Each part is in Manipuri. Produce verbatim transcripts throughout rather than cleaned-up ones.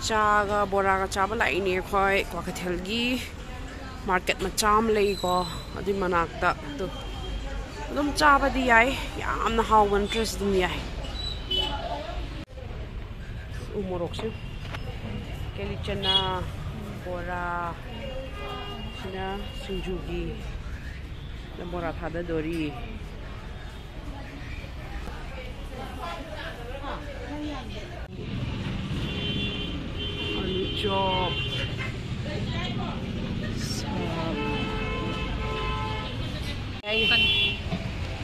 ꯆꯥꯒ ꯕꯣꯔꯥꯒ ꯆꯥꯕ ꯂꯥꯛꯏꯅꯦ ꯑꯩꯈꯣꯏ ꯀ꯭ꯋꯥꯀꯩꯊꯦꯜꯒꯤ ꯃꯥꯔꯀꯦꯠ ꯃꯆꯥ ꯑꯃ ꯂꯩꯀꯣ, ꯑꯗꯨꯏ ꯃꯅꯥꯛꯇ꯫ ꯑꯗꯨ ꯑꯗꯨꯝ ꯆꯥꯕꯗꯤ ꯌꯥꯏ, ꯌꯥꯝꯅ ꯍꯥꯎꯕ ꯅꯠꯇ꯭ꯔꯁꯨ ꯑꯗꯨꯝ ꯌꯥꯏ꯫ ꯎ ꯃꯣꯔꯣꯛꯁꯦ, ꯀꯦꯂꯤꯆꯅꯥ, ꯕꯣꯔꯥ, ꯁꯤꯅ ꯁꯤꯡꯖꯨꯒꯤ, ꯕꯣꯔꯥ ꯊꯥꯗꯗꯣꯔꯤ꯫ ꯑꯂꯨ ꯆꯣꯞ꯫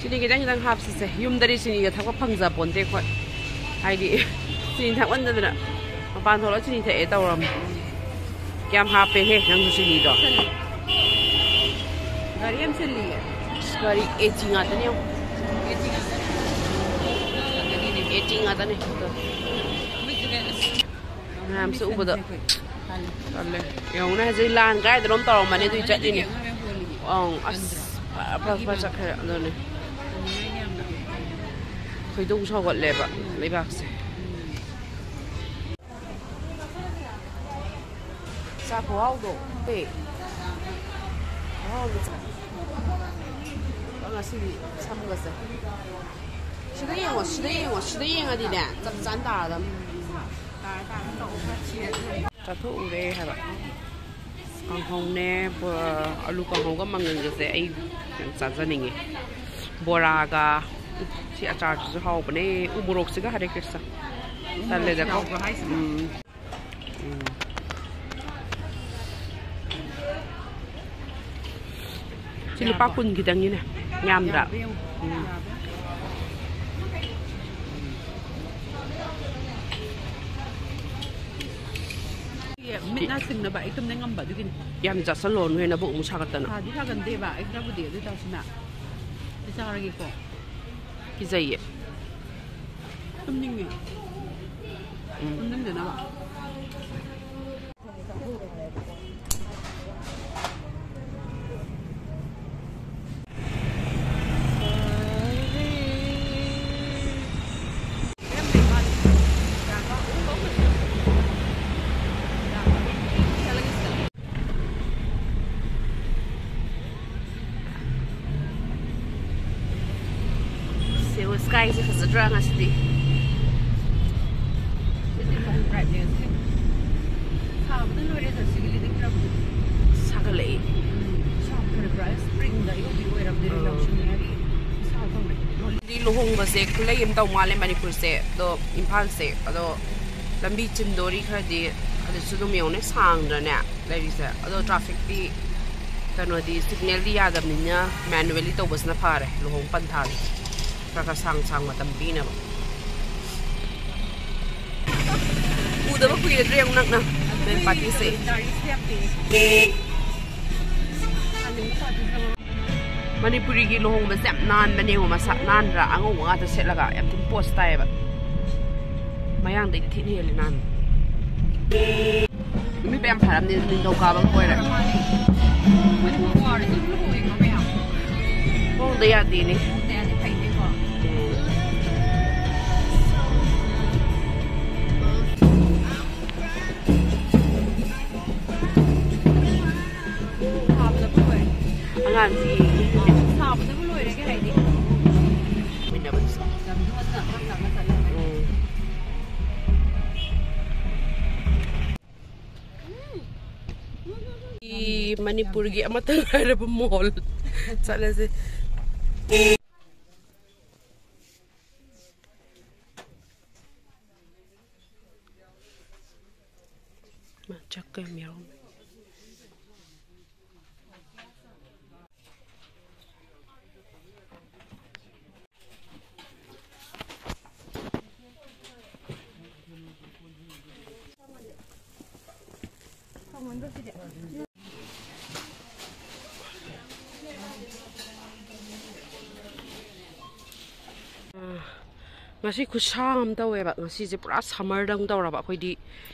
ꯆꯤꯅꯤ ꯈꯤꯇꯪ ꯈꯤꯇꯪ ꯍꯥꯞꯁꯤꯁꯦ꯫ ꯌꯨꯝꯗꯗꯤ ꯆꯤꯅꯤꯒ ꯊꯛꯄ ꯐꯪꯖꯄꯣꯟꯇꯦ ꯑꯩꯈꯣꯏ꯫ ꯍꯥꯏꯗꯤ ꯆꯤꯅꯤ ꯊꯛꯃꯟꯗꯗꯅ ꯃꯄꯥꯟ ꯊꯣꯛꯂꯒ ꯆꯤꯅꯤ ꯊꯛꯑꯦ ꯇꯧꯔꯝꯃꯦ꯫ ꯌꯥꯝ ꯍꯥꯞꯄꯦꯍꯦ ꯅꯪꯁꯨ ꯆꯤꯅꯤꯗꯣ꯫ ꯒꯥꯔꯤ ꯌꯥꯝ ꯆꯤꯜꯂꯤꯌꯦ꯫ ꯑꯁ, ꯒꯥꯔꯤ ꯑꯦ ꯖꯤ ꯉꯥꯛꯇꯅꯦ ꯌꯦꯡꯉꯣ꯫ ꯑꯦ ꯖꯤ ꯉꯥꯛꯇꯅꯦ꯫ ꯑꯦ ꯖꯤ ꯉꯥꯛꯇꯅꯦ꯫ ꯃꯌꯥꯝꯁꯦ ꯎꯕꯗ ꯇꯜꯂꯦ꯫ ꯌꯦꯡꯉꯨꯅꯦ, ꯍꯧꯖꯤꯛ ꯂꯥꯟ ꯀꯥꯏꯗꯅꯣꯝ ꯇꯧꯔꯝꯃꯅꯤ, ꯑꯗꯨꯏ ꯆꯠꯂꯤꯅꯦ꯫ ꯑꯪ, ꯑꯁ, ꯐꯔ ꯐꯔ ꯐꯔ ꯆꯠꯈ꯭ꯔꯦ꯫ ꯑꯗꯨꯅꯦ ꯈꯣꯏꯗꯧ ꯁꯥꯎꯒꯠꯂꯦꯕ ꯂꯩꯕꯥꯛꯁꯦ꯫ ꯆꯥꯛ ꯈꯨꯍꯥꯎꯗꯣ꯫ ꯑꯦ꯫ ꯈꯨꯍꯥꯎꯗꯣ ꯆꯥ-, ꯉꯁꯤꯗꯤ ꯁꯝꯒꯁꯦ꯫ ꯁꯤꯗ ꯌꯦꯡꯉꯣ, ꯁꯤꯗ ꯌꯦꯡꯉꯣ, ꯁꯤꯗ ꯌꯦꯡꯉꯗꯤꯅꯦ, ꯆꯞ ꯆꯥꯅ ꯇꯥꯔꯗꯝꯅꯤ꯫ ꯆꯥꯊꯣꯛꯎꯔꯦ ꯍꯥꯏꯕ꯫ ꯀꯥꯡꯍꯧꯅꯦ, ꯕꯣ-, ꯑꯂꯨ ꯀꯥꯡꯍꯧꯒ ꯃꯪꯒꯟꯒꯁꯦ ꯑꯩ ꯌꯥꯝ ꯆꯥꯖꯅꯤꯡꯉꯦ꯫ ꯕꯣꯔꯥꯒ, ꯁꯤ ꯑꯆꯥꯔꯁꯤꯁꯨ ꯍꯥꯎꯕꯅꯦ꯫ ꯎ ꯃꯣꯔꯣꯛꯁꯤꯒ ꯍꯔꯦ ꯀ꯭ꯔꯤꯁꯅ꯫ ꯇꯜꯂꯦꯗꯀꯣ꯫ ꯌꯥꯎꯕ꯭ꯔꯣ ꯍꯥꯏꯁꯤꯕꯣ? ꯎꯝ꯫ ꯎꯝ꯫ ꯁꯤ ꯂꯨꯄꯥ ꯌꯥꯔꯕꯣ? ꯀꯨꯟ ꯈꯤꯇꯪꯒꯤꯅꯦ꯫ ꯌꯥꯝꯗ꯭ꯔꯥ? ꯌꯥꯔꯕ ꯌꯦꯡꯉꯣ꯫ ꯎꯝ꯫ ꯌꯥꯔꯕ? ꯃꯤꯠ ꯅꯥ ꯁꯤꯡꯅꯕ ꯑꯩ ꯇꯨꯝꯅ ꯉꯝꯕ ꯑꯗꯨꯒꯤꯅꯤ꯫ ꯌꯥꯝ ꯆꯥꯁꯜꯂꯣ, ꯅꯣꯏ ꯅꯕꯨꯛ ꯑꯃꯨꯛ ꯁꯥꯒꯠꯇꯅ꯫ ꯁꯥꯗꯤ ꯁꯥꯒꯟꯗꯦꯕ, ꯑꯩ ꯈꯔꯕꯨꯗꯤ ꯑꯗꯨ ꯑꯣꯏꯇꯥꯔꯁꯨꯅꯦ꯫ ꯑꯩ ꯆꯥꯔꯒꯦꯀꯣ꯫ ꯀꯤꯖꯩꯌꯦ꯫ ꯇꯨꯝꯅꯤꯡꯉꯦ꯫ ꯎꯝ꯫ ꯇꯨꯝꯅꯤꯡꯗꯅꯕ꯫ ꯉꯁꯤꯗꯤ꯫ ꯁꯤꯗꯤ long drive ꯅꯦ ꯉꯁꯤꯗꯤ꯫ ꯁꯥꯕꯅ ꯂꯣꯏꯔꯦ ꯖꯔꯁꯤꯒꯤ living room꯫ ꯁꯥꯒꯠꯂꯛꯏ꯫ ꯎꯝ, ꯁꯥꯒꯠꯂꯛꯄ꯭ꯔꯥ? Spring ꯗ ꯑꯌꯨꯛꯇꯤ ꯑꯣꯏꯔꯝꯗꯣꯏꯅꯤ, ꯑꯥ꯫ ꯌꯥꯎꯁꯪ ꯍꯥꯏꯗꯤ ꯁꯥꯕ ꯇꯧꯔꯦ꯫ ꯍꯧꯖꯤꯛꯇꯤ ꯂꯨꯍꯣꯡꯕꯁꯦ ꯈꯨꯂꯩ ꯑꯃ ꯇꯧ ꯃꯥꯜꯂꯦ ꯃꯅꯤꯄꯨꯔꯁꯦ꯫ ꯑꯗꯣ ꯏꯝꯐꯥꯜꯁꯦ꯫ ꯑꯗꯣ ꯂꯝꯕꯤ ꯆꯤꯟꯗꯣꯔꯤ ꯈꯔꯗꯤ ꯑꯗꯨꯁꯨ ꯑꯗꯨꯝ ꯌꯦꯡꯉꯨꯅꯦ, ꯁꯥꯡꯗ꯭ꯔꯅꯦ ꯂꯩꯔꯤꯁꯦ꯫ ꯑꯗꯣ traffic ꯇꯤ ꯀꯩꯅꯣꯗꯤ, signal ꯗꯤ ꯌꯥꯗꯕꯅꯤꯅ manually ꯇꯧꯕꯁꯤꯅ ꯐꯔꯦ ꯂꯨꯍꯣꯡ ꯄꯟꯊꯥꯗꯤ꯫ ꯈꯔ ꯈꯔ ꯁꯥꯡ ꯁꯥꯡ ꯃꯇꯝ ꯄꯤꯅꯕ꯫ ꯎꯗꯕ ꯀꯨꯏꯔꯦ ꯌꯦꯡꯉꯨ ꯅꯛꯅ ꯃꯦꯟ ꯄꯥꯔꯇꯤꯁꯦ꯫ ꯃꯅꯤꯄꯨꯔꯤꯒꯤ ꯂꯨꯍꯣꯡꯕꯁꯦ ꯌꯥꯝ ꯅꯥꯟꯕꯅꯦ ꯌꯦꯡꯉꯣ, ꯃꯁꯥ ꯅꯥꯟꯗ꯭ꯔꯥ? ꯑꯉꯧꯕ ꯉꯥꯛꯇ ꯁꯦꯠꯂꯒ ꯌꯥꯝ ꯊꯤꯅ ꯄꯣꯁ ꯇꯥꯏꯌꯦꯕ꯫ ꯃꯌꯥꯡꯗꯩꯗꯤ ꯊꯤꯅ ꯍꯦꯜꯂꯦ ꯅꯥꯟꯕ꯫ ꯅꯨꯃꯤꯠ ꯀꯌꯥꯝ ꯐꯔꯝꯅꯤ, ꯅꯤꯡꯊꯧꯀꯥꯕ ꯑꯣꯏꯔꯦ꯫ ꯃꯅꯤꯄꯨꯔ ꯋꯥꯔꯗꯤ ꯑꯗꯨꯝ ꯂꯨꯍꯣꯡꯉꯦꯀꯣ ꯃꯌꯥꯝ꯫ ꯍꯣꯡꯗ ꯌꯥꯗꯦꯅꯦ꯫ ꯍꯣꯡꯗ ꯌꯥꯗꯦ, ꯐꯩꯅꯦꯀꯣ꯫ ꯎꯝ꯫ ꯁꯥꯕꯗꯕꯨ ꯂꯣꯏꯔꯦ꯫ ꯑꯉꯥꯡꯁꯤ ꯌꯦꯡꯉꯤ꯫ ꯁꯥꯕꯗꯕꯨ ꯂꯣꯏꯔꯦ ꯀꯩ ꯍꯥꯏꯗꯤ꯫ ꯂꯝꯗꯣ ꯍꯟꯅ ꯈꯪ ꯈꯪꯅ ꯆꯠꯂꯦ꯫ ꯎꯝ꯫ ꯃꯅꯤꯄꯨꯔꯒꯤ ꯑꯃꯠꯇ ꯉꯥꯏꯔꯕ mall ꯆꯠꯂꯁꯦ꯫ ꯃꯥ ꯆꯥꯛꯀ ꯌꯥꯝ ꯌꯥꯎꯔꯝꯃꯦ꯫ ꯉꯁꯤ ꯈꯨꯠꯁꯥ ꯑꯃ ꯇꯧꯋꯦꯕ꯫ ꯉꯁꯤꯁꯦ ꯄꯨꯔꯥ summer ꯗꯧꯅ ꯇꯧꯔꯕ꯫ ꯑꯩꯈꯣꯏꯗꯤ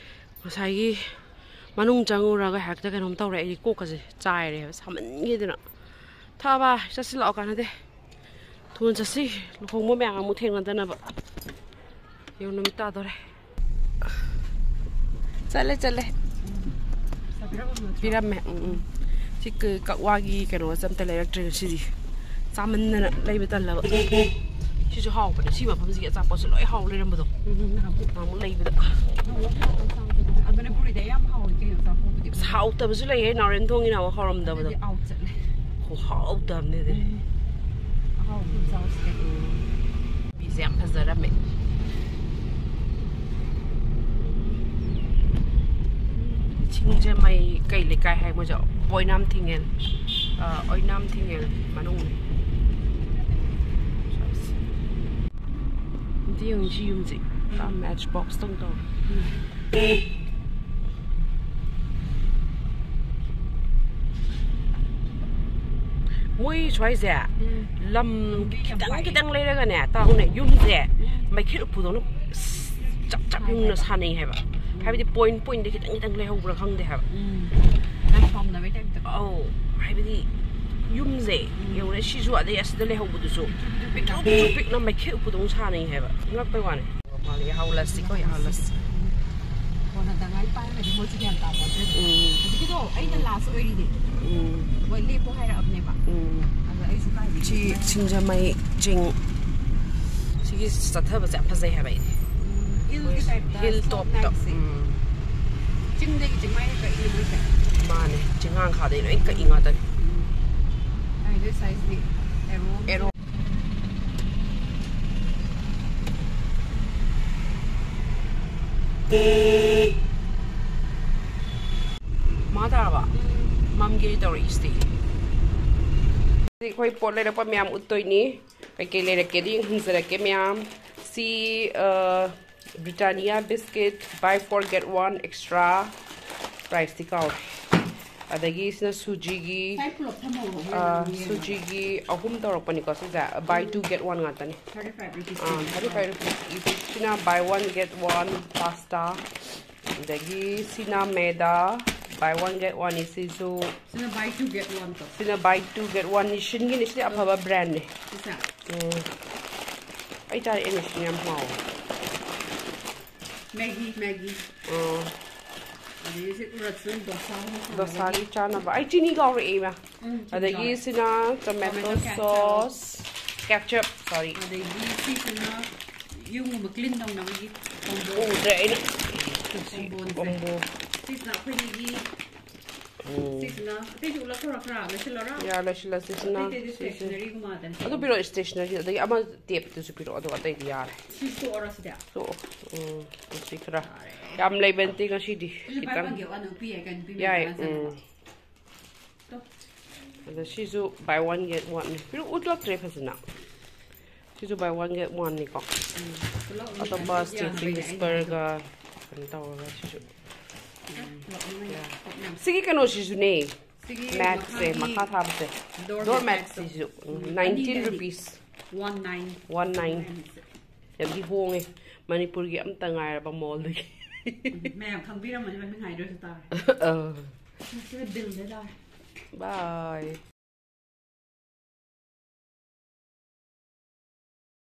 ꯉꯁꯥꯏꯒꯤ ꯃꯅꯨꯡ ꯆꯪꯉꯨꯔꯒ ꯍꯦꯛꯇ ꯀꯩꯅꯣꯝ ꯇꯧꯔꯦ꯫ ꯑꯩꯗꯤ ꯀꯣꯛꯀꯁꯦ ꯆꯥꯏꯔꯦꯕ ꯁꯥꯃꯟꯈꯤꯗꯅ꯫ ꯊꯥꯕ ꯆꯠꯁꯤꯜꯂꯛꯑꯣ, ꯀꯥꯟꯅꯗꯦ꯫ ꯊꯨꯅ ꯆꯠꯁꯤ, ꯂꯨꯍꯣꯡꯕ ꯃꯌꯥꯝ ꯑꯃꯨꯛ ꯊꯦꯡꯅꯗꯅꯕ꯫ ꯌꯦꯡꯉꯨ, ꯅꯨꯃꯤꯠ ꯇꯥꯗꯣꯔꯦ꯫ ꯆꯠꯂꯦ, ꯆꯠꯂꯦ꯫ ꯄꯤꯔꯝꯃꯦ꯫ ꯎꯝ, ꯎꯝ꯫ ꯁꯤ ꯀ-, ꯀꯛꯋꯥꯒꯤ ꯀꯩꯅꯣꯁꯦ ꯑꯝꯇ ꯂꯩꯔꯛꯇ꯭ꯔꯦ ꯉꯁꯤꯗꯤ꯫ ꯆꯥꯃꯟꯗꯅ ꯂꯩꯕ ꯇꯜꯂꯕ꯫ ꯁꯤꯁꯨ ꯍꯥꯎꯕꯅꯦ꯫ ꯁꯤ ꯃꯐꯝꯁꯤꯒꯤ ꯑꯆꯥꯄꯣꯠꯁꯦ ꯂꯣꯏ ꯍꯥꯎ ꯂꯩꯔꯝꯕꯗꯣ꯫ ꯎꯝ, ꯅꯍꯥꯟꯃꯨꯛ ꯅꯍꯥꯟꯃꯨꯛ ꯂꯩꯕꯗ꯫ ꯃꯅꯤꯄꯨꯔꯤꯗ ꯌꯥꯝ ꯍꯥꯎꯋꯤ ꯀꯩꯅꯣ ꯑꯆꯥꯄꯣꯠꯄꯨꯗꯤ꯫ ꯑꯁ, ꯍꯥꯎꯇꯕꯁꯨ ꯂꯩꯌꯦ꯫ ꯅꯥꯎꯔꯦꯝꯊꯣꯡꯒꯤꯅ ꯑꯃꯨꯛ ꯍꯥꯎꯔꯝꯗꯕꯗꯣ꯫ ꯑꯗꯨꯗꯤ ꯑꯥꯎꯠ ꯆꯠꯂꯦ꯫ ꯈꯨꯍꯥꯎꯇꯕꯅꯦ ꯑꯗꯨꯗꯤ꯫ ꯎꯝ꯫ ꯑꯍꯥꯎꯕ ꯑꯗꯨꯝ ꯆꯥꯎꯁꯤ ꯀꯩꯅꯣ꯫ ꯎꯝ꯫ ꯃꯤꯁꯦ ꯌꯥꯝ ꯐꯖꯔꯝꯃꯦ꯫ ꯁꯤꯡꯖꯃꯩ ꯀꯩ ꯂꯩꯀꯥꯏ ꯍꯥꯏ ꯃꯣꯏꯁꯦ? ꯑꯣꯏꯅꯥꯝ ꯊꯤꯡꯉꯦꯜ꯫ ꯑ, ꯑꯣꯏꯅꯥꯝ ꯊꯤꯡꯉꯦꯜ ꯃꯅꯨꯡꯅꯤ꯫ ꯑꯝꯇ ꯌꯦꯡꯉꯨ ꯁꯤ ꯌꯨꯝꯁꯦ꯫ ꯄꯨꯔꯥ ꯃꯦꯠꯆ ꯕꯣꯛꯁꯇꯧꯅ ꯇꯧꯋꯦ꯫ ꯃꯣꯏ ꯁ꯭ꯋꯥꯏꯁꯦ ꯎꯝ꯫ ꯂꯝ ꯂꯝꯕꯤ ꯌꯥꯝ ꯈꯤꯇꯪ ꯄꯥꯛꯑꯦ꯫ ꯈꯤꯇꯪ ꯂꯩꯔꯒꯅꯦ, ꯇꯥꯎꯅꯦ, ꯌꯨꯝꯁꯦ ꯎꯝ꯫ ꯃꯩꯈꯦꯠ ꯎꯄꯨꯗꯧꯅ ꯆꯞ ꯆꯞ ꯌꯨꯡꯅ ꯁꯥꯅꯩ ꯍꯥꯏꯕ꯫ ꯎꯝ꯫ ꯍꯥꯏꯕꯗꯤ ꯄꯣꯏꯟ ꯄꯣꯏꯟꯗ ꯈꯤꯇꯪ ꯈꯤꯇꯪ ꯂꯩꯍꯧꯕ꯭ꯔꯥ ꯈꯪꯗꯦ ꯍꯥꯏꯕ꯫ ꯎꯝ꯫ ꯂꯥꯏ ꯄꯥꯝꯅꯕꯩ ꯇꯥꯏꯞꯇ꯫ ꯑꯧ, ꯍꯥꯏꯕꯗꯤ ꯌꯨꯝꯁꯦ ꯎꯝ꯫ ꯌꯦꯡꯉꯨꯅꯦ, ꯁꯤꯁꯨ ꯑꯗꯩ ꯑꯁꯤꯗ ꯂꯩꯍꯧꯕꯗꯨꯁꯨ ꯄꯤꯛꯇ꯭ꯔꯨ ꯄꯤꯛꯅ꯫ ꯄꯤꯛꯇ꯭ꯔꯨ ꯄꯤꯛꯅ ꯃꯩꯈꯦꯠ ꯎꯄꯨꯗꯧꯅ ꯁꯥꯅꯩ ꯍꯥꯏꯕ꯫ ꯉꯛꯄꯩ ꯋꯥꯅꯤ꯫ ꯃꯥꯜꯂꯦ, ꯌꯥꯍꯧ ꯂꯁꯤꯀꯣ, ꯌꯥꯍꯧ ꯂꯁꯤ꯫ ꯀꯣꯟꯅ ꯇꯉꯥꯏ ꯄꯥꯏꯔꯒꯗꯤ ꯃꯣꯏꯁꯨ ꯒ꯭ꯌꯥꯟ ꯇꯥꯄꯣꯠꯇꯦ꯫ ꯎꯝ꯫ ꯍꯧꯖꯤꯛꯀꯤꯗꯣ ꯑꯩꯅ ꯂꯥꯁ ꯑꯣꯏꯔꯤꯅꯦ꯫ ꯎꯝ꯫ ꯃꯣꯏ ꯂꯦꯞꯄꯣ ꯍꯥꯏꯔꯛꯑꯕꯅꯦꯕ꯫ ꯎꯝ꯫ ꯑꯗꯣ ꯑꯩꯁꯨ ꯀꯥꯏꯗꯒꯤ ꯁꯤ ꯁꯤꯡꯖꯃꯩ ꯆꯤꯡ꯫ ꯁꯤꯒꯤ ꯆꯠꯊꯕꯁꯦ ꯌꯥꯝ ꯐꯖꯩ ꯍꯥꯏꯕ ꯑꯩꯗꯤ꯫ ꯎꯝ, ꯍꯤꯜꯒꯤ ꯃꯣꯏ ꯇꯥꯏꯞꯇ ꯍꯤꯜ ꯁ꯭ꯂꯣꯞ ꯇꯣꯞꯇ꯫ ꯅꯥꯏꯟꯁꯦ꯫ ꯎꯝ꯫ ꯆꯤꯡꯗꯒꯤ ꯆꯤꯡꯃꯥꯏ ꯀꯛꯏꯅꯦ ꯃꯣꯏꯁꯦ꯫ ꯃꯥꯅꯦ, ꯆꯤꯡꯉꯥꯡꯈꯥꯗꯩ ꯂꯣꯏ ꯀꯛꯏ ꯉꯥꯛꯇꯅꯤ꯫ ꯎꯝ꯫ ꯀꯥꯏꯗꯩ ꯁꯥꯏꯖꯇꯤ ꯑꯦꯔꯣ꯫ ꯑꯦꯔꯣ꯫ ꯃꯥ ꯇꯥꯔꯕ? ꯎꯝ꯫ ꯃꯝꯒꯦ ꯇꯧꯔꯛꯏꯁꯤꯗꯤ꯫ ꯑꯩꯈꯣꯏ ꯄꯣꯠ ꯂꯩꯔꯛꯄ ꯃꯌꯥꯝ ꯎꯠꯇꯣꯏꯅꯤ꯫ ꯀꯩꯀꯩ ꯂꯩꯔꯛꯀꯦꯗꯤ ꯌꯦꯡꯍꯟꯖꯔꯛꯀꯦ ꯃꯌꯥꯝ꯫ ꯁꯤ, ꯑ, Britannia biscuit, buy four get one extra, price T ꯀꯥꯎꯔꯦ꯫ ꯑꯗꯒꯤ ꯁꯤꯅ ꯁꯨꯖꯤꯒꯤ, ꯁꯥꯏ ꯄꯨꯂꯞ ꯊꯝꯍꯧꯔꯣ, ꯍꯣꯔꯦꯟ ꯑ, ꯑꯃꯨꯛ ꯌꯦꯡꯉꯒꯦ꯫ ꯁꯨꯖꯤꯒꯤ ꯑꯍꯨꯝ ꯇꯧꯔꯛꯄꯅꯤꯀꯣ ꯁꯤꯁꯦ, buy two get one ꯉꯥꯛꯇꯅꯤ꯫ Thirty five rupees ꯑ, each꯫ Thirty five rupees each꯫ ꯁꯤꯅ buy one get one pasta, ꯑꯗꯒꯤ ꯁꯤꯅ ꯃꯦꯗꯥ, buy one get one ꯅꯤ ꯁꯤꯁꯨ꯫ ꯁꯤꯅ buy two get one ꯇꯣ꯫ ꯁꯤꯅ buy two get one ꯅꯤ, ꯁꯤꯟꯒꯤꯅꯤ, ꯁꯤꯗꯤ ꯑꯐꯕ brand ꯅꯦ꯫ ꯁꯤꯁꯦ? ꯎꯝ꯫ ꯑꯩ ꯆꯥꯔꯛꯑꯦ, ꯃꯦꯁꯤꯅ ꯌꯥꯝ ꯍꯥꯎꯋꯦ꯫ ꯃꯦꯒꯤ, ꯃꯦꯒꯤ꯫ ꯎꯝ꯫ ꯑꯗꯒꯤ ꯁꯤ ꯎꯔꯠꯁꯨ ꯗꯣꯁꯥ ꯑꯃ ꯁꯥꯟꯅꯕꯒꯤ꯫ ꯗꯣꯁꯥꯒꯤ ꯆꯥꯅꯕ꯫ ꯑꯩ ꯆꯤꯅꯤ ꯀꯥꯎꯔꯛꯑꯦ, ꯏꯃꯥ꯫ ꯎꯝ, ꯆꯤꯅꯤ ꯑꯗꯒꯤ ꯀꯥꯎꯔꯛꯑꯦ꯫ ꯁꯤꯅ tomato tomato ketchup꯫ Sauce꯫ Ketchup, sorry. ꯑꯗꯒꯤ ꯁꯤꯁꯤꯅ ꯌꯨꯝꯒꯨꯝꯕ ꯀ꯭ꯂꯤꯟ ꯇꯧꯅꯕꯒꯤ ꯀꯣꯝꯕꯣ ꯎꯗ꯭ꯔꯦ ꯑꯩꯅ. ꯀꯣꯝꯕꯣꯟꯁꯦ. ꯀꯣꯝꯕꯣ. ꯁꯤꯁꯤꯅ ꯑꯩꯈꯣꯏꯒꯤ ꯎꯝ. ꯁꯤꯁꯤꯅ ꯑꯇꯩꯁꯨ ꯎꯠꯂꯛꯈ꯭ꯔꯣ ꯈꯔ ꯂꯣꯏꯁꯤꯜꯂꯣꯔꯥ? ꯌꯥ, ꯂꯣꯏꯁꯤꯜꯂꯁꯤ ꯁꯤꯅ. ꯑꯇꯩ ꯑꯇꯩꯗꯤ ꯁꯤꯁꯦ. ꯁ꯭ꯇꯦꯁꯅꯔꯤꯒꯨꯝꯕ ꯉꯥꯛꯇꯅꯤ. ꯑꯗꯨ ꯄꯤꯔꯛꯑꯣ, ꯁ꯭ꯇꯦꯁꯅꯔꯤ. ꯑꯗꯒꯤ ꯑꯃ ꯇꯦꯞꯇꯨꯁꯨ ꯄꯤꯔꯛꯑꯣ, ꯑꯗꯨꯒ ꯑꯇꯩꯗꯤ ꯌꯥꯔꯦ. ꯁꯤ ꯇꯣꯛꯑꯔꯣ ꯁꯤꯗꯤ. ꯇꯣꯛꯑꯣ. ꯎꯝ, ꯃꯁꯤ ꯈꯔ ꯌꯥꯝ ꯂꯩꯕ ꯅꯠꯇꯦ ꯉꯁꯤꯗꯤ. ꯑꯩꯁꯨ ꯄꯥꯏ ꯈꯤꯇꯪ. ꯐꯪꯒꯦ ꯋꯥꯅ ꯎꯞꯄꯤ ꯌꯥꯏ ꯀꯩꯅꯣ ꯅꯨꯄꯤ ꯌꯥꯏ. ꯃꯌꯥꯝ ꯆꯪꯉꯒ. ꯎꯝ. ꯑꯗ ꯁꯤꯁꯨ buy one get one ꯅꯦ. ꯄꯤꯔꯛ ꯎꯠꯂꯛꯇ꯭ꯔꯦ ꯐꯖꯅ. ꯁꯤꯁꯨ buy one get one ꯅꯤꯀꯣ. ꯎꯝ. ꯄꯨꯂꯞ ꯑꯃ ꯑꯇꯣꯞꯄ ꯌꯥꯝ ꯁ꯭ꯇꯦꯐꯤꯡ ꯂꯩꯔꯦ. ꯁ꯭ꯄꯔꯒ ꯀꯩꯅꯣ ꯇꯧꯔꯒ ꯁꯤꯁꯨ. ꯄꯨꯂꯞ ꯑꯃ ꯌꯥꯝ. ꯁꯤꯒꯤ ꯀꯩꯅꯣꯁꯤꯁꯨꯅꯦ. ꯁꯤꯒꯤ Mats ꯁꯦ ꯃꯈꯥꯒꯤ ꯃꯈꯥ ꯊꯥꯕꯁꯦ. door Door mat mats ꯇꯣ. ꯁꯤꯁꯨ. ꯎꯝ, Nineteen ꯑꯅꯤꯗꯅꯤ. Rupees. One nine. One nine. ꯌꯥꯝꯗꯤ ꯍꯣꯡꯉꯦ. ꯃꯅꯤꯄꯨꯔꯒꯤ ꯑꯝꯇ ꯉꯥꯏꯔꯕ mall ꯗꯒꯤ. ꯃꯌꯥꯝ ꯈꯪꯕꯤꯔꯝꯃꯅꯤ ꯃꯃꯤꯡ ꯍꯥꯏꯗ꯭ꯔꯁꯨ ꯇꯥꯔꯦ. ꯑꯥ. ꯁꯤꯗ ꯕꯤꯜꯗ ꯇꯥꯔꯦ. Bye.